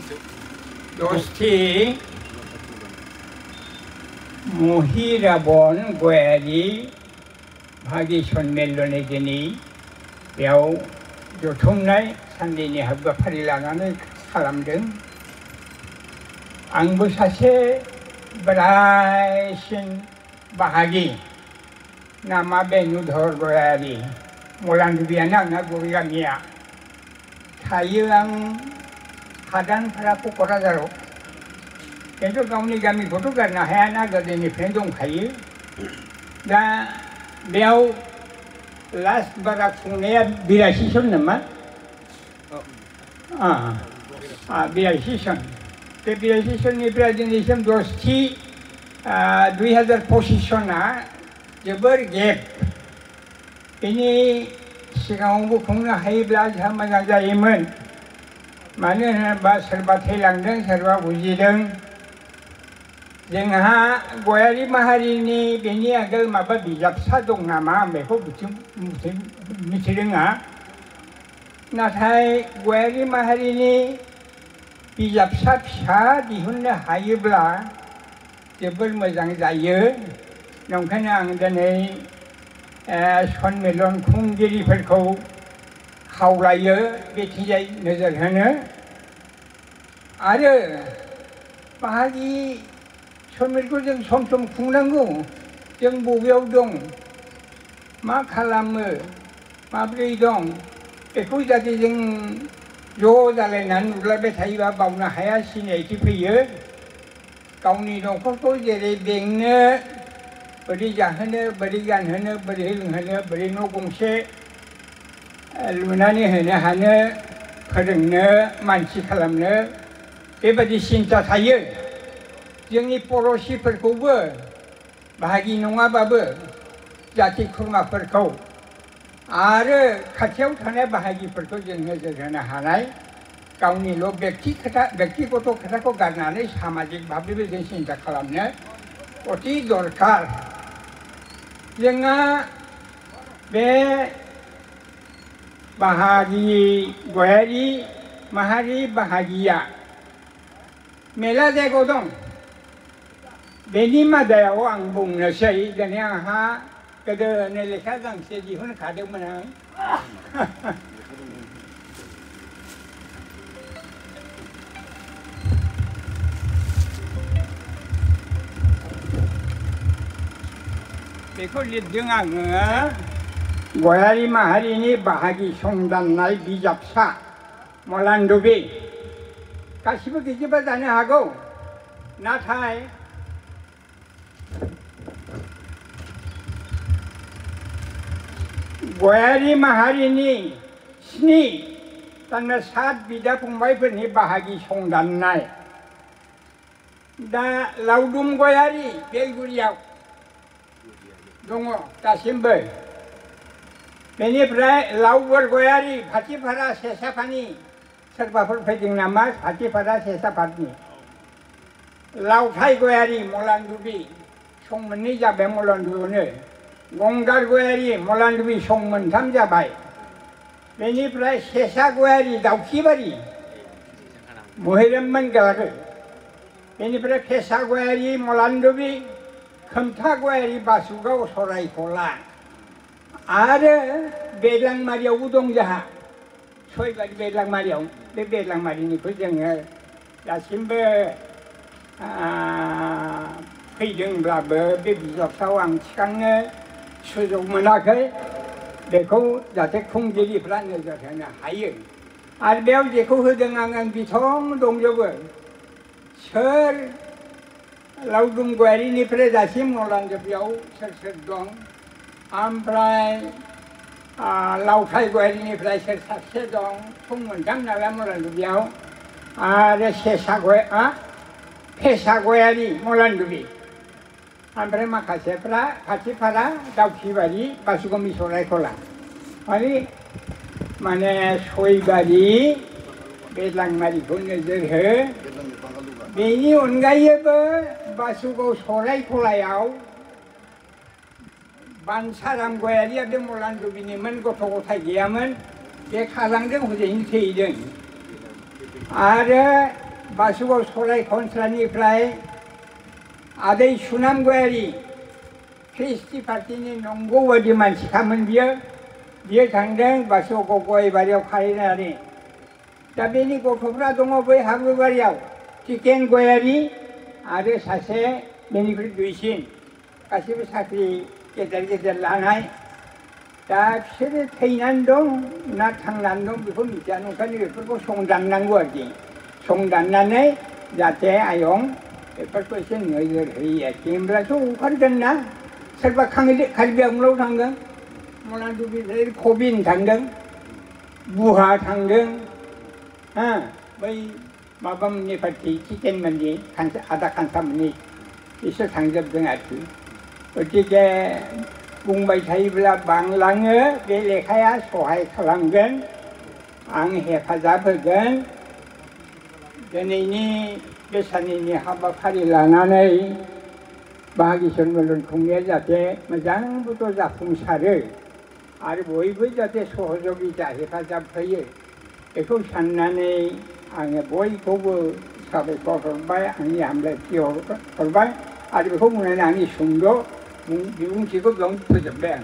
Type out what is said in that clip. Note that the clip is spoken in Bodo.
दस्थि महिराबन गयारि भागि सन्मेलननि दिनै बेयाव जथुमनाय साननैनि हाबाफारि लानानै खालामदों। आंबो सासे बोराइसिन बाहागि नामा बेनुधर गयारि मलानदुबियानो आंना गुबै गामिया। थायो आं हादानफोरा क'क्राझाराव, खिन्थु गावनि गामिखौथ' गारनो हायाना, गोदोनिफ्रायनो दंखायो। दा बेयाव लास्ट बारा खुंनाया 82 सन नामा? 82 सन। बे 82 सननिफ्राय दिनैसिम दस्थि 2025 सना जोबोर गेप। बेनि सिगाङावबो खुंनो हायोब्ला जोंहा मोजां जायोमोन। मानो होनोबा सोरबा थैलांदों, सोरबा बुजिदों। जोंहा गयारि माहारिनि बेनि आगोल माबा बिजाबसा दं नामा आं बेखौ मिथिरोङा। नाथाय गयारि माहारिनि बिजाबसा फिसा दिहुननो हायोब्ला जोबोर मोजां जायो। नंखायनो आं दिनै सन्मेलन खुंगिरिफोरखौ खावलायो बेथिंजाय नोजोर होनो। आरो बाहागि सन्मेलनखौ जों सम सम खुंनांगौ। जों बबेयाव दं, मा खालामो, माब्रै दं, बेखौ जाहाथे जों ज' जालायनानै नुलायबाय थायोबा बावनो हाया, सिनायथि फैयो। गावनि न'खरखौ जेरै बेंनो, बोरै जाहोनो, बोरै गानहोनो, बोरै लोंहोनो, बोरै न' गंसे लुनानै होनो हानो, फोरोंनो, मानसि खालामनो, बेबायदि सिन्ता थायो। जोंनि पड़ोसिफोरखौबो बाहागि नङाबाबो जाथि खुरमाफोरखौ आरो खाथियाव थानाय बाहागिफोरखौ जों नोजोर होनो हानाय, गावनिल' बेक्तिगत खोथाखौ गारनानै सामाजिक भाबैबो जों सिन्ता खालामनो अति दरखार। जोंहा बे बाहागि गयारि माहारि बाहागिया मेला जायगायाव दं। बेनि मादायाव आं बुंनोसै, दिनै आंहा गोदोनो लेखा गांसे दिहुनखादोंमोन आं। बेखौ लिरदों आङो, गयारि माहारिनि बाहागि संदाननाय बिजाबसा मलानदुबि। गासिबो गैजोबा जानो हागौ, नाथाय गयारि माहारिनि 7 बिदा फंबायफोरनि बाहागि संदाननाय। दा लावदुम गयारि बेलगुरियाव दङ दासिमबो। बेनिफ्राय लावबर गयारि फाथिफारा सेसाफानि, सोरबाफोर फैदों नामा फाथिफारा सेसाफानि? लावथाय गयारि मलानदुबि, सं 2 जाबाय मलानदुबियावनो। गंगार गयारि मलानदुबि सं 3 जाबाय। बेनिफ्राय सेसा गयारि दाउखिबारि महिरममोन गालाखो। बेनिफ्राय फेसा गयारि मलानदुबि, खोमथा गयारि बासुगाव सरायखला। आरो बेरलांमारियावबो दं जोंहा, 6 बारि बेरलांमारियाव। बे बेरलांमारिनिखौ जोङो दासिमबो फैदोंब्लाबो बे बिजाबसायाव आं थिखांनो सुजुग मोनाखै। बेखौ जाहाथे खुंगिरिफ्रा नोजोर होनो हायो। आरो बेयाव जेखौ होदों आं बिथं दंजोबो। सोर लावदुम गयारिनिफ्राय दासिम मलानदुबियाव सोर दं, ओमफ्राय लावथाय गयारिनिफ्राय सोर साबसे दं, सं 3 नालाय मलानदुबियाव। आरो फेसा गयारि मलानदुबि, ओमफ्राय माखासेफ्रा फाथिफारा दाउखिबारि बासुगावनि सरायखला। माने 6 बारि बेरलांमारिखौ नोजोर हो। बेनि अनगायैबो बासुगाव सरायखलायाव बानसाराम गयारिया बे मलानदुबिनिमोन, गथ' गथाय गैयामोन। बे खारलांदों, हजोंनो थैदों। आरो बासुगाव सराय खनस्रानिफ्राय आदै सुनाम गयारि क्रिस्टि पार्टिनि नंगौ बायदि मानसिखामोन बियो थांदों बासुगाव गयबारियाव खाहैनानै दा बेनि गथ'फ्रा दङ बै हाब्रुबारियाव टिकेन गयारि आरो सासे बेनिख्रुइ दुइसिन गासैबो साख्रि गेदेर लानाय दा बिसोरो थैनानै दं ना थांनानै दं बेखौ मिथिया ओंखायनो बेफोरखौ संदाननांगौ आरोखि संदाननानै जाहाथे आयं बेफोरखौ एसे नोजोर होयो आरोखि होमब्लाथ' ओंखारगोन ना सोरबा कार्बि आंलंआव थांदों मलानदुबिनिफ्राय कबिन थांदों बुहा थांदों बै माबामोननि पार्टि टिकेनमोननि आदा खान्थामोननि बिसोर थांजोबदों आरोखि गतिके बुंबाय थायोब्ला बांलाङो बे लेखाया सहाय खालामगोन आं हेफाजाब होगोन दिनैनि बे साननैनि हाबाफारि लानानै बाहागि सन्मेलन खुंनाया जाहाथे मोजांबोथ' जाफुंसारो आरो बयबो जाहाथे सहजगिता हेफाजाब होयो बेखौ साननानै आङो बयखौबो साबायखर हरबाय आंनि हामलायथि हरबाय आरो बेखौ बुंनानै आंनि सुंद' बिबुंथिखौ बेयावनो फोजोबबाय आं